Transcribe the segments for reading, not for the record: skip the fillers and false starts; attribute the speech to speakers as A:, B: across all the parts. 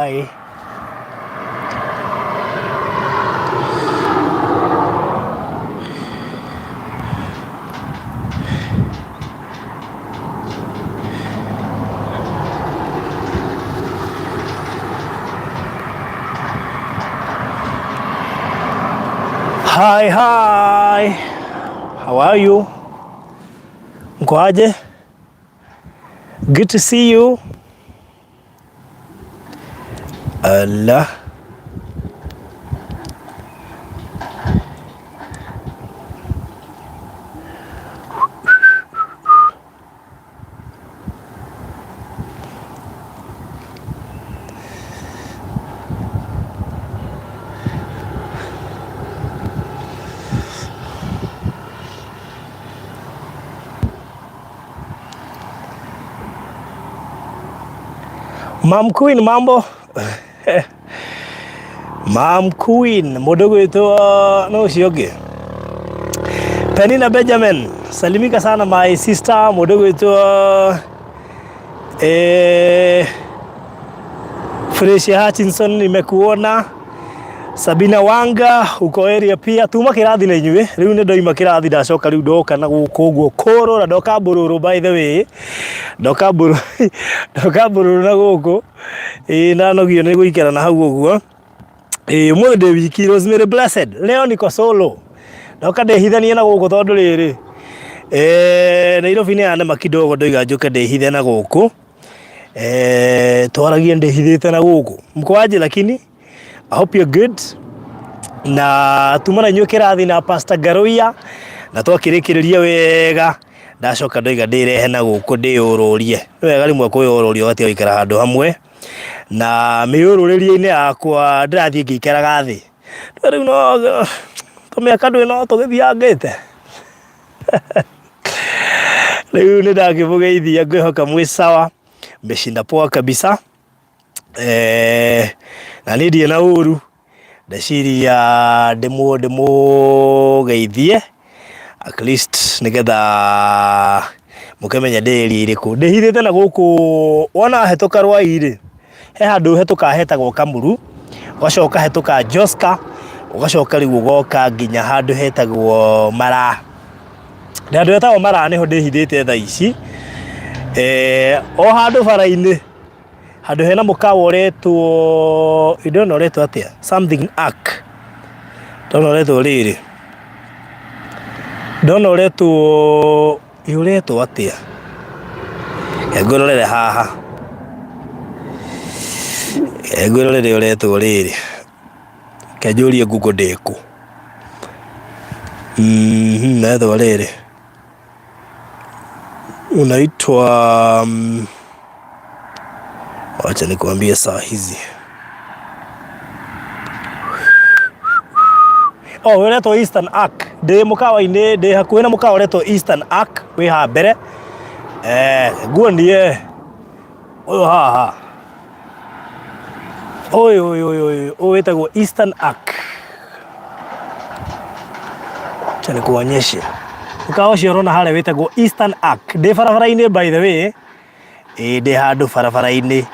A: Hi. Hi, hi. How are you? Mko aje? Good to see you. Allah. Mam Queen mambo. Mam Queen mũndũ gwĩtwo no ũcio ũngĩ Penina Benjamin salimika sana my sister mũndũ gwĩtwo eh, Fresia Hutchinson nimekuona Sabina Wanga uko area pia tuma kĩrathi na inyuĩ rĩu nĩ ndoima kĩrathi ndacoka rĩu ndoka na gũkũ ũguo kũrũra ndoka mbũrũrũ by the way ndoka mbũrũ ndoka mbũrũrũ na gũkũ ĩĩ ndanogio nĩ gũikara na hau ũguo ĩĩ ũmũthĩ ndĩ wiki Rosemary Blessed leo niko solo ndoka ndĩhithanie na gũkũ tondũ rĩrĩ eh, Nairobi nĩ yanema kidogo ndoiga njũke ndĩhithe na gũkũ eh, twaragie ndĩhithĩte na gũkũ mkoaje lakini I hope you're good na tuma na inyuĩ kĩrathi na Pastor Garoia na twakĩrĩkĩrĩria wega ndacoka ndoiga ndĩrehe na gũkũ ndĩyũrũrie nĩ wega rĩmwe kwĩyũrũria ũgatiga gũikara handũ hamwe na mĩyũrũrĩrie-inĩ yakwa ndĩrathiĩ ngĩikaraga thĩ rĩu no tũmĩaka ndũĩ no tũgĩthiangĩte rĩu nĩ ndakĩmũgeithia ngwĩhoka mwĩ sawa mmeshinda poa kabisa eh, na niĩ ndirĩ na ũru ndeciria ndĩmũ ndĩmũgeithie at least nĩgetha mũkĩmenye ndĩ area ĩrĩkũ ndĩhithĩte na gũkũ wona hetũka rwai-rĩ he handũ hetũka hetagwo Kamuru ũgacoka hetũka Joska ũgacoka rĩu ũgoka nginya handũ hetagwo Maraa na handũ hetagwo Maraa nĩho ndĩhithĩte thaa ici eh, o handũ bara-inĩ handũ hena mũkawa ũretwo ndona ũretwo atĩa something ark ndona ũretwo rĩrĩ ndona ũretwo ĩ ũretwo atĩa Reke ngwĩrorere haha Reke ngwĩrorere ũretwo rĩrĩ reke njũrie Google ndĩkũ Mhm, ũretwo rĩrĩ unaitwa wacha nikuambie saa hizi Oh, ũretwo Eastern Arc. Ndĩ mũkawa-inĩ, ndĩ hakuhĩ na mũkawa ũretwo Eastern Arc wĩ haha mbere. Eh, nguonie ũyũ haha. Ũyũ ũyũ ũyũ ũyũ ũyũ wĩtagwo Eastern Arc. Acha nikuonyeshe. Mũkawa ũcio ũrona harĩa wĩtagwo Eastern Arc. Ndĩ barabara-inĩ by the way. Ĩĩ ndĩ handũ barabara-inĩ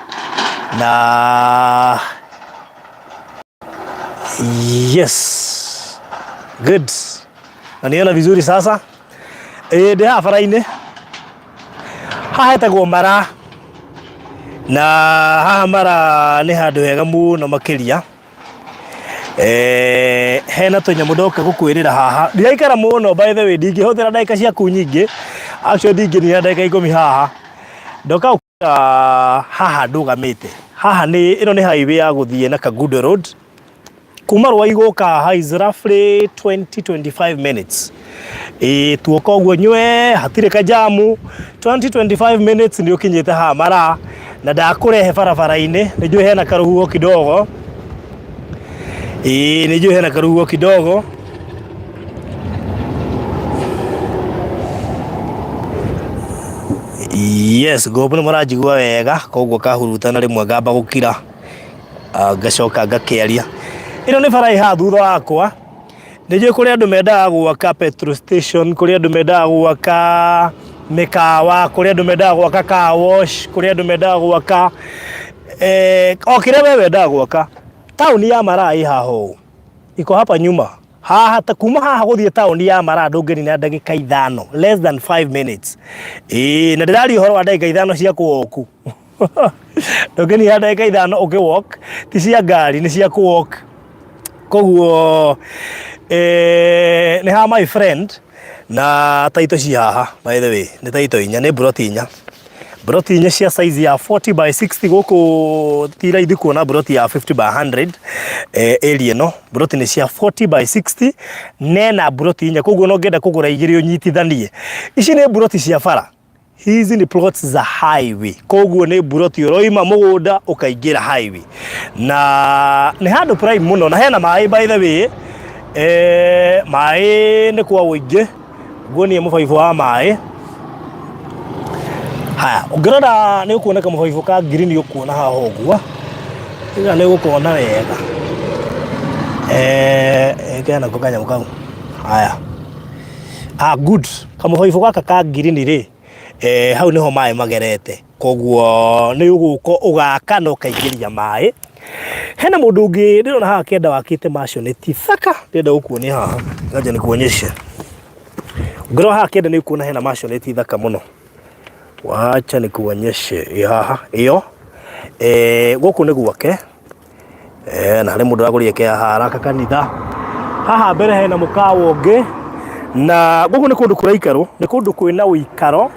A: na yes good naniona vizuri sasa ĩĩ ndĩ haha bara-inĩ haha hetagwo Mara na haha Mara nĩ handũ hega mũno makĩria eh, hena tũnyamũ ndoka gũkwĩrĩra haha ndiraikara mũno by the way ndingĩhũthĩra ndagĩka ciaku nyingĩ actually ndingĩnina ndagĩka ikũmi haha ndoka gũkwĩra haha ndũgamĩte haha nĩ ĩno nĩ highway ya gũthiĩ na Kangundo Road kuma Rwai gũka haha is roughly 20 25 minutes ĩĩ tuoka ũguo nywe hatirĩ kajamu 20 25 minutes nĩ ũkinyĩte haha Maraa na ndakũrehe barabara-inĩ nĩ njũĩ hena karũhuho kidogo ĩĩ nĩ njũĩ hena karũhuho kidogo yes ngũmbu nĩ mũranjigua wega koguo kahurutana rĩmwe ngamba gũkira ah, ngacoka ngakĩaria ĩno nĩ bara ĩ haha thutha wakwa nĩ njũĩ kũrĩ andũ mendaga gwaka petrol station kũrĩ andũ mendaga gwaka mĩkawa kũrĩ andũ mendaga gwaka car wash kũrĩ andũ mendaga gwaka O kĩrĩa we wendaga gwaka. Taũni ya Maraa ĩ haha ũũ, iko hapa nyuma haha ta kuma haha gũthiĩ taũni ya Maraa ndũngĩnina ndagĩka 5, less than 5 minutes. Ĩĩ, na ndĩraria ũhoro wa ndagĩka 5 cia kũ-walk. Ndũngĩnina ndagĩka 5 ũkĩ-walk, ti cia ngari, nĩ cia kũ-walk. Koguo nĩ ha my friend na taito ci haha, by the way, nĩ taito 4, nĩ mburoti 4. Mburoti 4 cia size ya 40 by 60. Gũkũ ti raithi kuona mburoti ya 50 by 100 area ĩno. Mburoti nĩ cia 40 by 60 nena mburoti 4, koguo no ũngĩenda kũgũra 2 ũnyitithanie. Ici nĩ mburoti cia bara. Hizi ni plots za highway. Koguo nĩ mburoti ũroima mũgũnda ũkaingĩra highway. Na nĩ handũ prime mũno na hena maĩ, by the way. Maĩ nĩ kwa ũingĩ. Nguonie mũbaibũ wa maĩ. Haya, ũngĩrora nĩ ũkuona kamũbaibũ ka green ũkuona haha ũguo. Ĩga nĩ ũgũkona wega. Kena nako kanyamũ kau. Haya. Ah, good. Kamũbaibũ gaka ka green rĩ, hau nĩho maĩ magerete. Koguo nĩ ũgũka ũgaka na ũkaingĩria maĩ. Hena mũndũ ũngĩ ndĩrona haha kĩanda wakĩte maisonette thaka, ndĩrenda gũkuonia haha. Ngoja nikuonyeshe. Ũngĩrora haha kĩanda nĩ ũkuona hena maisonette thaka mũno. Wacha nikuonyeshe. Ĩ haha, ĩyo. Gũkũ nĩ gwake. Na harĩ mũndũ ũragũrire ke haha araka kanitha. Haha mbere hena mũkawa ũngĩ. Na gũkũ nĩ kũndũ kũraikarwo, nĩ kũndũ kwĩna ũikaro,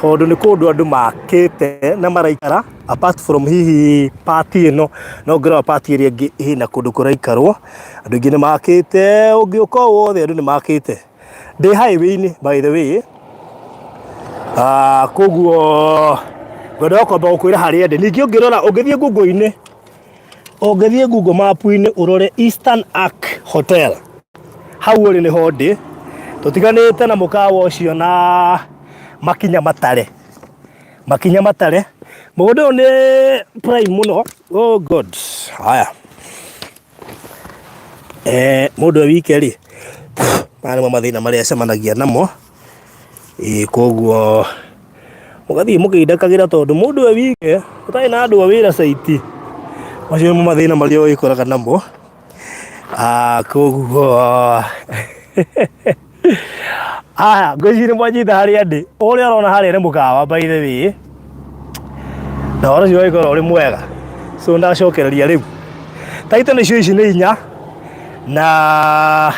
A: tondũ nĩ kũndũ andũ makĩte na maraikara, apart from hihi part ĩno, no ũngĩrora part ĩrĩa ĩngĩ ĩna kũndũ kũraikarwo. Andũ aingĩ nĩ makĩte, ũngĩũka o wothe andũ nĩ makĩte. Ndĩ highway-inĩ, by the way. Koguo ngwendaga kwamba gũkwĩra harĩa ndĩ. Ningĩ ũngĩrora, ũngĩthiĩ Google-inĩ, ũngĩthiĩ Google Map-inĩ ũrore Eastern Arc Hotel, hau ũrĩ nĩho ndĩ. Tũtiganĩte na mũkawa ũcio na makinya matare. Makinya matare. Mũgũnda ũyũ nĩ prime mũno. Oh God. Haya. Mũndũ e wike rĩ, maya nĩmo mathĩna marĩa acemanagia namo. Ĩĩ koguo mũgathiĩ mũkĩindakagĩra tondũ mũndũ e wike ũtarĩ na andũ a wĩra site, macio nĩmo mathĩna marĩa ũgĩkoraga namo. Koguo aya, ngwĩciria nĩ mwanyita harĩa ndĩ. Ũrĩa ũrona harĩa nĩ mũkawa, by the way. Na ũhoro ũcio ũgagĩkorwo ũrĩ mwega. So ndacokereria rĩu. Taito nĩcio ici nĩ 4 na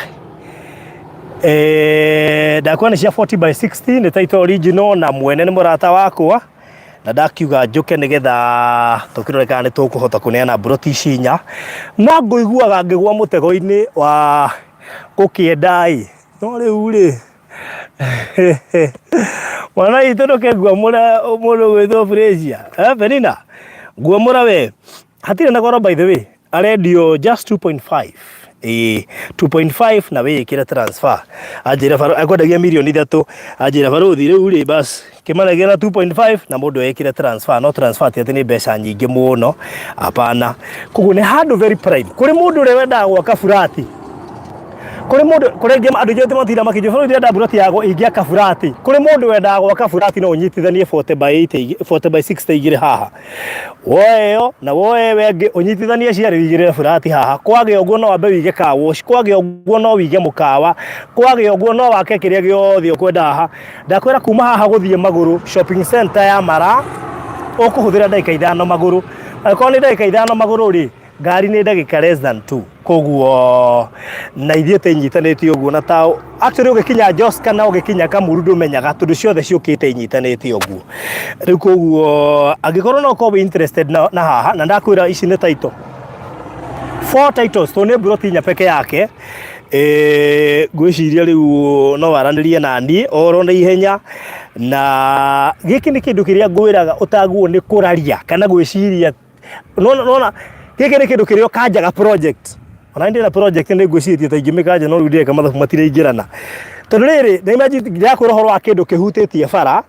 A: ndakuona nĩ cia 40 by 60, nĩ taito original na mwene nĩ mũrata wakwa, na ndakiuga njũke nĩgetha tũkĩrore kana nĩ tũkũhota kũneana mburoti ici 4. No ngũiguaga ngĩgwa mũtego-inĩ wa gũkĩenda ĩ, no rĩu rĩ, mwana witũ ndũkĩnguamũra mũndũ ũgwĩtwo Frasier. Penina, nguamũra we. Hatirĩ na goro, by the way, arendio just 2.5. Ĩĩ, 2.5 na wĩĩkĩre transfer. Anjĩra baro ekwendagia mirioni 3, anjĩra barũthi rĩu rĩ bas kĩmanegera na 2.5 na mũndũ ekĩre transfer. No transfer ti atĩ nĩ mbeca nyingĩ mũno, hapana. Koguo nĩ handũ very prime kũrĩ mũndũ ũrĩa wendaga gwaka burati, kũrĩ mũndũ, kũrĩ angĩ andũ aingĩ matinda makĩnjũria, bũrũri ndĩrenda buroti ya ingĩaka burati. Kũrĩ mũndũ wendaga gwaka burati, no ũnyitithanie 40 by 80, 40 by 60 igĩrĩ haha, woe ĩyo na woe ĩyo ĩngĩ, ũnyitithanie cierĩ, ũigĩrĩre burati haha. Kwagĩa ũguo no wambe wĩige car wash, kwagĩa ũguo no wĩige mũkawa, kwagĩa ũguo no wake kĩrĩa gĩothe ũkwenda haha. Ndakwĩra kuma haha gũthiĩ magũrũ shopping center ya Maraa ũkũhũthĩra ndagĩka 5 magũrũ. Angĩkorwo nĩ ndagĩka 5 magũrũ rĩ, ngari nĩ ndagĩka less than 2. Koguo na ithiĩte inyitanĩte ũguo na ta actually ũgĩkinya Jos kana ũgĩkinya Kamuru ndũmenyaga, tondũ ciothe ciũkĩte inyitanĩte ũguo rĩu. Koguo angĩkorwo no ũkorwo wĩ interested na haha, na ndakwĩra ici nĩ title, four titles, tondũ nĩ mburoti 4 peke yake. Ngwĩciria rĩu no waranĩrie na niĩ oro na ihenya, na gĩkĩ nĩ kĩndũ kĩrĩa ngwĩraga ũtaguo nĩ kũraria kana gwĩciria. Nona nona gĩkĩ nĩ kĩndũ kĩrĩa ũkanjaga project. Ona ndĩna project nĩ ngwĩcirĩtie ta ingĩmĩkanja, no rĩu ndĩreka mathabu matiraingĩrana, tondũ rĩrĩ na imagine ndĩrakwĩra ũhoro wa kĩndũ kĩhutĩtie bara.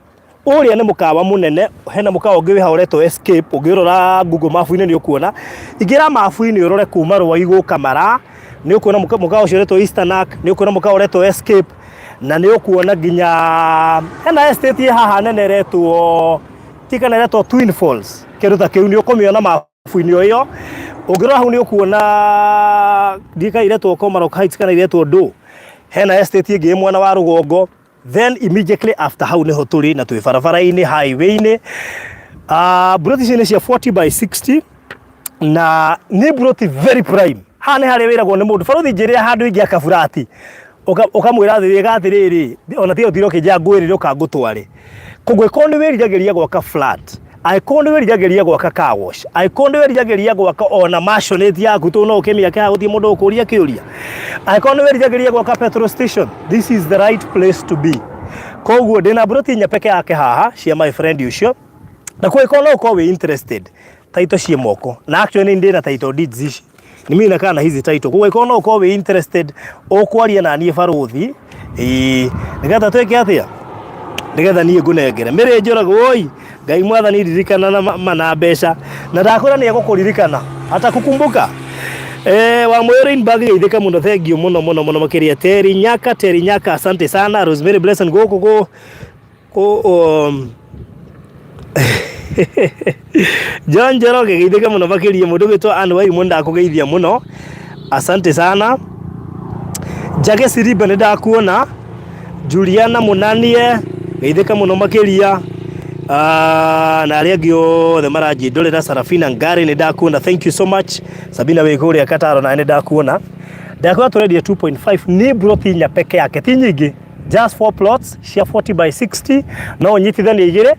A: Ũrĩa nĩ mũkawa mũnene, hena mũkawa ũngĩ wĩ haha ũretwo Escape. Ũngĩrora Google Map-inĩ nĩ ũkuona. Ingĩra mabu-inĩ ũrore kuma Rwai gũka Maraa, nĩ ũkuona mũkawa ũcio ũretwo Eastern Arc, nĩ ũkuona mũkawa ũretwo Escape, na nĩ ũkuona nginya hena estate ĩ haha nene ĩretwo tikana ĩretwo Twin Falls. Kĩndũ ta kĩu nĩ ũkũmĩona mabu-inĩ o ĩyo. Ũngĩrora hau nĩ ũkuona ndiũĩ kana iretwo Komarok Heights kana iretwo ndũ. Hena estate ĩngĩ ĩ mwena wa rũgongo. Then immediately after hau nĩho tũrĩ na twĩ barabara-inĩ highway-inĩ. Mburoti ici nĩ cia 40 by 60 na nĩ mburoti very prime. Haha nĩ harĩa wĩragwo nĩ mũndũ, barũthi njĩrĩra handũ ingĩaka burati. Ũkamwĩra wĩga atĩrĩrĩ, ona tiga ũtinde ũkĩnjĩra ngwĩrĩre ũka ngũtware. Koguo angĩkorwo nĩ wĩriragĩria gwaka flat, angĩkorwo nĩ wĩriragĩria gwaka car wash, angĩkorwo nĩ wĩriragĩria gwaka ona maisonette yaku tondũ no ũkĩmĩake haha gũtirĩ mũndũ ũgũkũria kĩũria, angĩkorwo nĩ wĩriragĩria gwaka petrol station, this is the right place to be. Koguo ndĩna mburoti inya peke yake haha cia my friend ũcio, na kũngĩkorwo no ũkorwo wĩ interested, title ciĩ moko, na actually nĩ ndĩna title deeds ici, ni mimi nakaa na hizi title. Koguo angĩkorwo no ũkorwo wĩ interested, ũkwaria na niĩ barũthi, ĩĩ, nĩgetha twĩke atĩa? Nĩgetha niĩ ngũnengere. Mĩrĩ Njoroge woi, Ngai mwathani ririkana na ma na mbeca. Na ndakwĩra nĩ egũkũririkana, atakukumbuka. Wa Moyo Rainbag geithĩka mũno, thengiũ mũno mũno mũno makĩria. Terry Nyaka, Terry Nyaka, asante sana. Rosemary Blessing gũkũ gũ kũ John Njoroge geithĩka mũno makĩria. Mũndũ ũgwĩtwo Ann Waimũ ndakũgeithia mũno, asante sana. Njage Siriba nĩ ndakuona. Juliana Mũnanie geithĩka mũno makĩria. Na arĩa angĩ othe maranjindũrĩra, Sarafina Ngari nĩ ndakuona, thank you so much. Sabina wĩ kũrĩa Kataro nawe nĩ ndakuona. Ndakwĩra tũrendia 2.5 nĩ mburoti inya peke yake, ti nyingĩ, just 4 plots cia 40 by 60, no ũnyitithanie igĩrĩ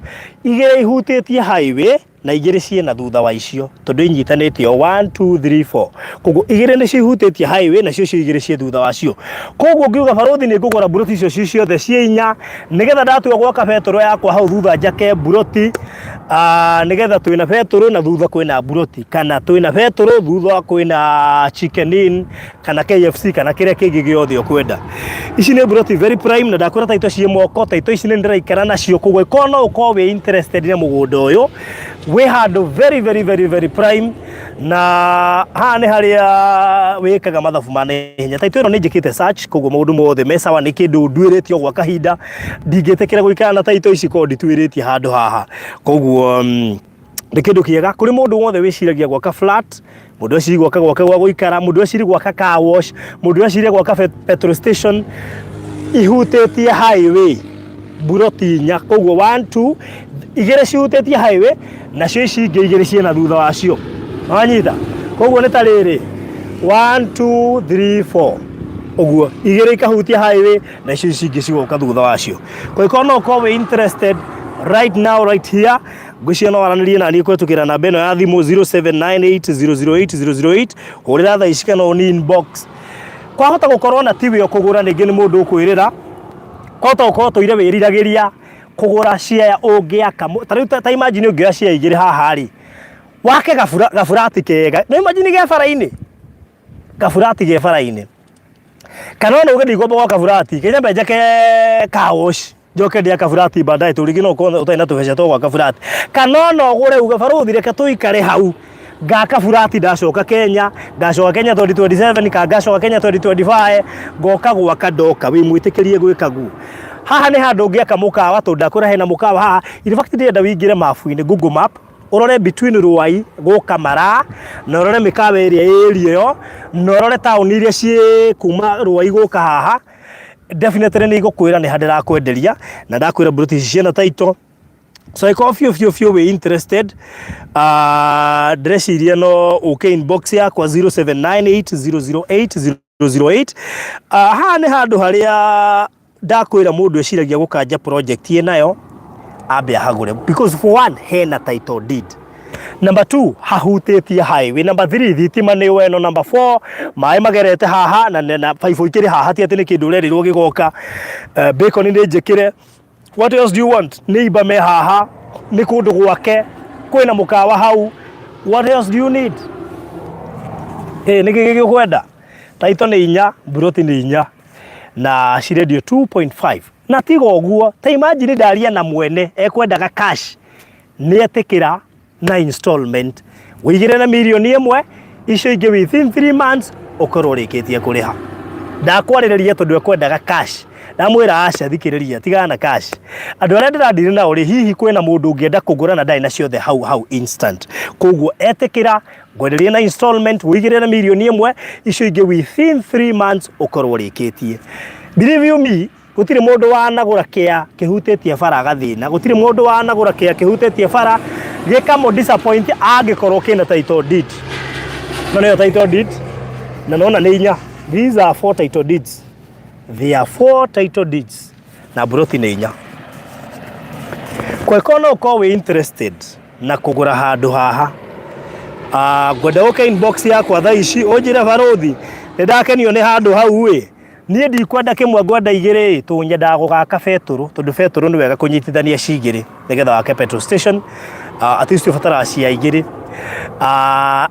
A: igĩrĩ ihutĩtie highway na igĩrĩ ciĩna thutha wa icio tondũ inyitanĩte o 1 2 3 4. Koguo igĩrĩ nĩcio ihutĩtie highway nacio icio igĩrĩ ciĩ thutha wacio. Koguo ngiuga barũthi nĩ ngũgũra mburoti icio ci ciothe ciĩ inya nĩgetha ndatua gwaka betũrũ yakwa hau thutha njake mburoti, nĩgetha twĩna betũrũ na thutha kwĩna mburoti, kana twĩna betũrũ thutha kwĩna Chicken Inn kana KFC kana kĩrĩa kĩngĩ gĩothe ũkwenda. Ici nĩ mburoti very prime na ndakwĩra taito ciĩ moko, taito ici nĩ ndĩraikara nacio, koguo ĩkorwo no ũkorwo wĩ interested na mũgũnda ũyũ wĩ handũ very very very very prime, na haha nĩ harĩa wĩkaga mathabu ma naihenya. Taito ĩno nĩ njĩkĩte search, koguo maũndũ mothe me sawa, nĩ kĩndũ nduĩrĩtie o gwa kahinda, ndingĩtĩkĩra gũikara na taito ici korwo ndituĩrĩtie handũ haha. Koguo nĩ kĩndũ kĩega kũrĩ mũndũ wothe wĩciragia gwaka flat, mũndũ eciri gwaka gwake gwa gũikara, mũndũ eciri gwaka car wash, mũndũ eciri gwaka petrol station ihutĩtie highway, mburoti inya. Koguo 1 2 igĩrĩ cihutĩtie highway nacio ici ingĩ igĩrĩ ciĩna thutha wacio, wanyita? Koguo nĩ ta rĩrĩ 1 2 3 4 ũguo, igĩrĩ ikahutia highway na icio ici ingĩ cigoka thutha wacio. Kũngĩkorwo no ũkorwo wĩ interested right now right here, ngwĩciria no waranĩrie naniĩ kũhetũkĩra namba ĩno ya thimũ 0798008008. Hũrĩra thaa ici kana ũni inbox. Kwahota gũkorwo na tiwe ũkũgũra, rĩngĩ nĩ mũndũ ũkwĩrĩra, kwahota gũkorwo tũire wĩriragĩria kũgũra share ũngĩaka. Ta rĩu ta imagine ũngĩoya share igĩrĩ haha rĩ, wake gaburati kega, no imagine ge bara-inĩ, gaburati ge bara-inĩ, kana ona uge ndigomba gwaka burati, kĩnyambe njake car wash njoke ndĩaka burati baadaye, tondũ rĩngĩ no ũkorwo ũtarĩ na tũbeca twa gwaka burati, kana ona ũgũre uge barũthi reke tũikare hau ngaka burati ndacoka Kenya, ngacoka Kenya 2027 kana ngacoka Kenya 2025, ngoka gwaka ndoka wĩ mwĩtĩkĩrie gwĩka guo. Haha nĩ handũ ũngĩaka mũkawa, tondũ ndakwĩra hena mũkawa haha. In fact ndĩrenda wĩingĩre mabu-inĩ Google Map ũrore between Ruai gũka Maraa, na ũrore mĩkawa ĩrĩa ĩ area ĩyo, na ũrore taũni iria ciĩ kuma Ruai gũka haha. Definitely nĩ igũkwĩra nĩ ha ndĩrakwenderia, na ndakwĩra mburoti ici ciĩna title. So angĩkorwo biũ biũ biũ wĩ interested, ndĩreciria no ũke inbox yakwa 0798008008. Haha nĩ handũ harĩa ndakwĩra mũndũ eciragia gũkanja project ĩnayo ambe ahagũre, because for one hena title deed, number 2 hahutĩtie highway, number 3 thitima nĩ weno, number 4 maĩ magerete haha na baibũ ikĩrĩ haha, ti atĩ nĩ kĩndũ ũrerirwo gĩgoka. Bacon nĩ njĩkĩre. What else do you want? Neighbor me haha, nĩ kũndũ gwake, kwĩna mũkawa hau. What else do you need? Nĩ kĩ gĩgũkwenda? Taito nĩ inya, mburoti nĩ inya na cirendio 2.5. Na tiga ũguo, ta imagine ndaria na mwene ekwendaga cash, nĩ etĩkĩra na installment, wĩigĩre na mirioni 1, icio ingĩ within 3 months ũkorwo ũrĩkĩtie kũrĩha. Ndakwarĩrĩria tondũ ekwendaga cash. Ndamwĩra aca, thikĩrĩria, tigana na cash. Andũ arĩa ndĩrandire nao rĩ, hihi kwĩna mũndũ ũngĩenda kũgũra na ndarĩ na ciothe hau hau instant. Koguo etĩkĩra ngwenderie na installment, wĩigĩrĩre 1 mirioni, icio ingĩ within 3 months ũkorwo ũrĩkĩtie. Believe you me, gũtirĩ mũndũ wanagũra kĩa kĩhutĩtie bara agathĩna, gũtirĩ mũndũ wanagũra kĩa kĩhutĩtie bara gĩkamũ disappoint angĩkorwo kĩna title deed. No nĩyo title deed na nona nĩ inya. These are four title deeds. There are four title deeds na mburoti nĩ inya. Kweko no ũkorwo wĩ interested na kũgũra handũ haha, ngwenda ũke inbox yakwa thaa ici ũnjĩre, "Barũthi, nĩ ndakenio nĩ handũ hau ĩ, niĩ ndikwenda kĩmwe, ngwenda igĩrĩ ĩ." Tũ nyendaga gũgaka betũrũ, tondũ betũrũ nĩ wega kũnyitithania ci igĩrĩ nĩgetha wake petrol station. At least ũbataraga cia igĩrĩ,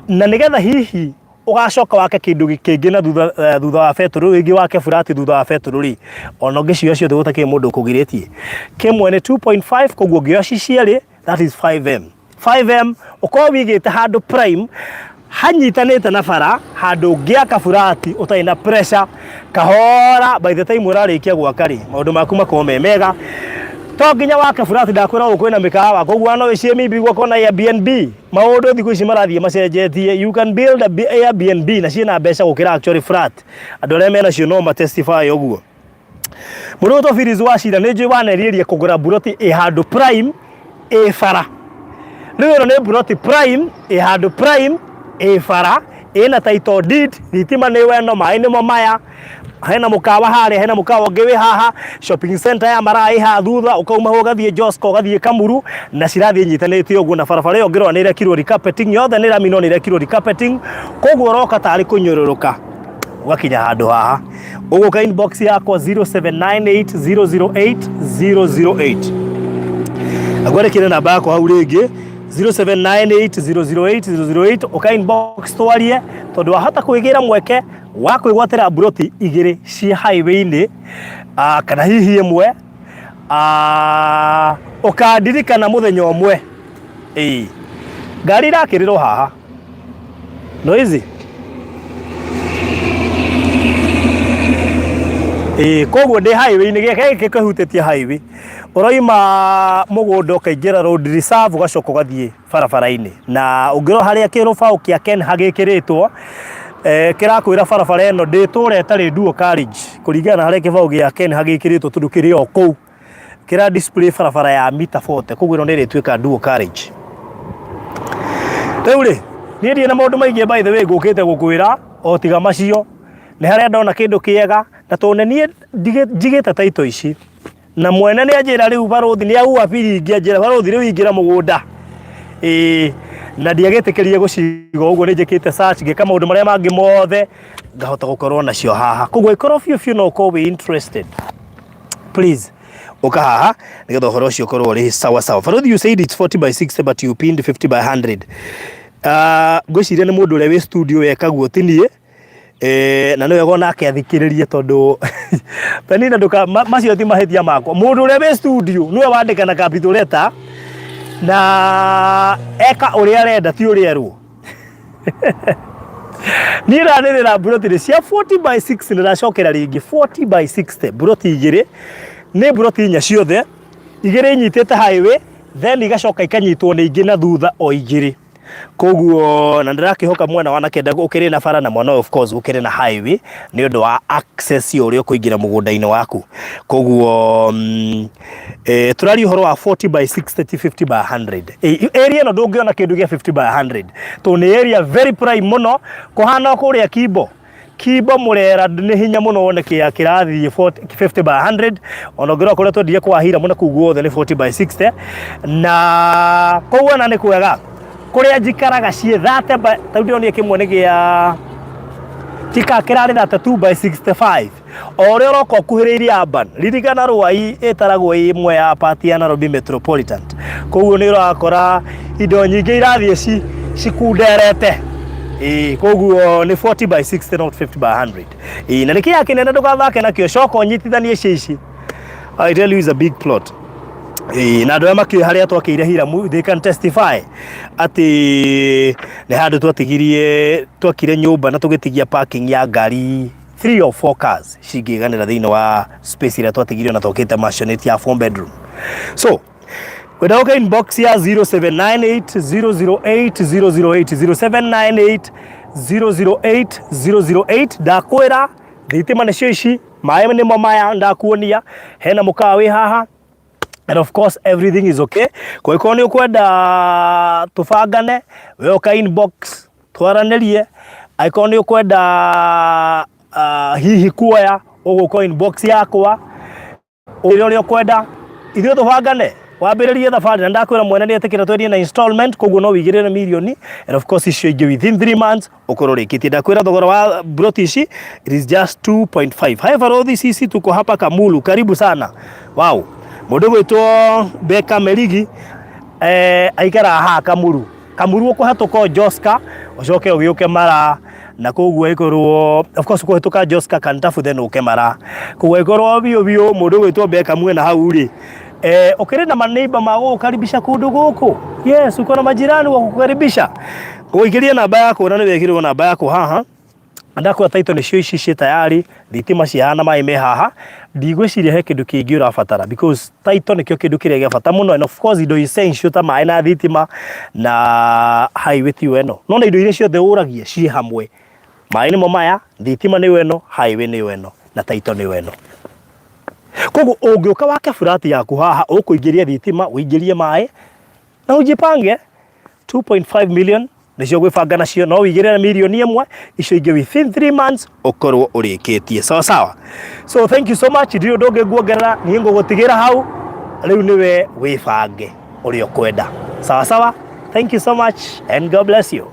A: na nĩgetha hihi ũgacoka wake kĩndũ kĩngĩ na thutha, thutha wa betũrũ rĩngĩ, wake burati thutha wa betũrũ rĩ, ona ũngĩcioya ciothe gũtakĩrĩ mũndũ ũkũgirĩtie. Kĩmwe nĩ 2.5, koguo ũngĩoya ci cierĩ, that is 5M. 5M ũkorwo wigĩte handũ prime hanyitanĩte na bara, handũ ũngĩaka burati ũtarĩ na pressure, kahora. By the time ũrarĩkia gwaka rĩ, maũndũ maku makorwo me mega. To nginya wake burati, ndakwĩra ũũ, kwĩna mĩkawa koguo no wĩcie mimbi guoko na Airbnb. Maũndũ thikũ ici marathiĩ macenjetie. You can build a Airbnb na ciĩna mbeca gũkĩra actually flat. Andũ arĩa mena cio no matestify ũguo. Mũndũ ũgwĩtwo Phyllis Wachira, nĩ njũĩ wanerĩria kũgũra buroti ĩ handũ prime ĩ bara. Rĩu ĩno nĩ buroti prime ĩ handũ prime ĩ bara, ĩna title deed, thitima nĩ weno, maĩ nĩmo maya, hena mũkawa harĩa, hena mũkawa ũngĩ wĩ haha, shopping center ya Maraa ĩ haha thutha, ũkauma hau ũgathiĩ Joska, ũgathiĩ Kamuru, na cirathiĩ nyitanĩte ũguo. Na barabara ĩyo ũngĩrora nĩ ĩrekirwo recarpeting yothe, nĩ rami no nĩ ĩrekirwo recarpeting, koguo ũroka tarĩ kũnyũrũrũka ũgakinya handũ haha. Ũgũka inbox yakwa 0798008008. Ngwandĩkĩre namba yakwa hau rĩngĩ, 0798008008. Ũka inbox twarie, tondũ wahota kwĩgĩra mweke wa kwĩgwatĩra mburoti igĩrĩ ci highway-inĩ, kana hihi ĩmwe. Ũkandirikana mũthenya ũmwe. Ĩĩ, ngari irakĩrĩrwo haha no easy. Ĩĩ, koguo ndĩ highway-inĩ, gĩkĩ gĩkĩ kĩhutĩtie highway. Ũroima mũgũnda ũkaingĩra road reserve, ũgacoka ũgathiĩ barabara-inĩ, na ũngĩrora harĩa kĩrũbaũ kĩa Kenha gĩkĩrĩtwo, kĩrakwĩra barabara ĩno ndĩtũra ĩtarĩ dual carriage kũringana na harĩa kĩbaũ gĩa Kenha gĩkĩrĩtwo, tondũ kĩrĩ o kũu kĩra display barabara ya mita 40. Koguo ĩno nĩ ĩrĩtuĩka dual carriage. Rĩu rĩ, niĩ ndirĩ na maũndũ maingĩ, by the way, ngũkĩte gũkwĩra o tiga macio. Nĩ harĩa ndona kĩndũ kĩega, na tondũ nĩ niĩ njigĩte title ici, na mwene nĩ anjĩra rĩu, "Barũthi," nĩ auga biringi, anjĩra, "Barũthi, rĩu ingĩra mũgũnda." Ĩĩ, na ndiagĩtĩkĩrie gũciga ũguo, nĩ njĩkĩte search, ngĩka maũndũ marĩa mangĩ mothe, ngahota gũkorwo nacio haha. Koguo ĩkorwo biũ biũ no ũkorwo wĩ interested, please ũka haha nĩgetha ũhoro ũcio ũkorwo ũrĩ sawa sawa. "Barũthi, you said it's 40 by 60 but you pinned 50 by 100." Ngwĩciria nĩ mũndũ ũrĩa wĩ studio wekaguo, ti niĩ. Na nĩ wega onake athikĩrĩrie, tondũ Penina ndũka macio ti mahĩtia makwa. Mũndũ ũrĩa wĩ studio nĩwe wandĩka na capital letter na eka ũrĩa arenda, ti ũrĩa erwo. Niĩ ndanĩrĩra mburoti nĩ cia 40 by 60. Nĩ ndacokera rĩngĩ, 40 by 60, mburoti igĩrĩ, nĩ mburoti inya ciothe, igĩrĩ inyitĩte highway, then igacoka ikanyitwo nĩ ingĩ na thutha o igĩrĩ. Koguo na ndĩrakĩhoka mwena wa na kĩanda gũkĩrĩ na bara, na mwena ũyũ of course gũkĩrĩ na highway nĩ ũndũ wa access ya ũrĩa ũkũingĩra mũgũnda-inĩ waku. Koguo tũraria ũhoro wa 40 by 60, ti 50 by 100. Area ĩno ndũngĩona kĩndũ gĩa 50 by 100, tondũ nĩ area very prime mũno, kũhana o kũrĩa Kimbo. Kimbo Murera nĩ hinya mũno wone kĩa kĩrathiĩ 40 50 by 100. Ona ũngĩrora kũrĩa twendire kwa Hira mũno, kũu guothe nĩ 40 by 60. Na koguo ona nĩ kwega kũrĩa njikaraga ciĩ 30 by, tarĩu ndĩronire kĩmwe nĩ gĩa tika kĩrarĩ 32 by 65. O ũrĩa ũroka ũkuhĩrĩirie urban, ririkana Ruai ĩtaragwo ĩ ĩmwe ya part ya Nairobi Metropolitan, koguo nĩ ũrakora indo nyingĩ irathiĩ cikunderete. Ĩĩ, koguo nĩ 40 by 60, not 50 by 100. Ĩĩ, na nĩ kĩya kĩnene, ndũgathake nakĩo, coka ũnyitithanie cia ici. I tell you, is a big plot. Ĩĩ, na andũ arĩa makĩũĩ harĩa twakĩire Hiramu, they can testify atĩ nĩ handũ twatigirie, twakire nyũmba na tũgĩtigia parking ya ngari. 3 or 4 cars cingĩiganĩra thĩinĩ wa space ĩrĩa twatigire na twakĩte maisonette ya 4 bedroom. So kwenda gũka inbox ya 0798 008 008, 0798 008 008. Ndakwĩra thitima nĩcio ici, maĩ nĩmo maya ndakuonia, hena mũkawa wĩ haha, and of course everything is okay. Kũngĩkorwo nĩ ũkwenda tũbangane, we ũka inbox twaranĩrie. Angĩkorwo nĩ ũkwenda hihi kuoya, ũgũka inbox yakwa ũrĩa ũrĩa ũkwenda, ithuĩ tũbangane wambĩrĩrie thabarĩ. Na ndakwĩra mwene nĩ etĩkĩra twendie na installment, koguo no wĩigĩrĩre mirioni and of course icio ingĩ within 3 months ũkorwo ũrĩkĩtie. Ndakwĩra thogora wa broti ici, it is just 2.5. Hai barothi, sisi tuko hapa Kamulu, karibu sana. Wow, mũndũ gwĩtwo Beka Merigi aikaraga haha Kamuru. Kamuru ũkũhatũka o Joska, ũcoke ũgĩũke Mara, na koguo ĩkorwo of course ũkũhetũka Joska Kantafu, then ũke Mara. Koguo ĩkorwo biũ biũ mũndũ gwĩtwo Beka mwena hau rĩ, ũkĩrĩ na maneiba ma gũgũkaribisha kũndũ gũkũ. Yes, uko na majirani wa kukukaribisha. Gũikĩria namba yaku na nĩ wekĩrwo namba yaku haha. Ndakwĩra title nĩcio ici ciĩ tayari, thitima ciĩ haha na maĩ me haha. Ndigwĩciria he kĩndũ kĩngĩ ũrabatara, because title nĩkĩo kĩndũ kĩrĩa gĩa bata mũno, and of course indo essential ta maĩ na thitima na highway tiyo ĩno, no na indo iria ciothe ũragia ciĩ hamwe. Maĩ nĩmo maya, thitima nĩyo ĩno, highway nĩyo ĩno, na title nĩyo ĩno. Koguo ũngĩũka wake flat yaku haha, ũkũingĩria thitima, ũingĩrie maĩ na ujipange. 2.5 million nĩcio gwĩbanga nacio, no wĩigĩrĩre mirioni 1, icio ingĩ within 3 months ũkorwo ũrĩkĩtie. Sawa sawa. So thank you so much. Ndirĩ ũndũ ũngĩ nguongerera, niĩ ngũgũtigĩra hau. Rĩu nĩwe wĩbange ũrĩa ũkwenda. Sawa sawa, thank you so much and God bless you.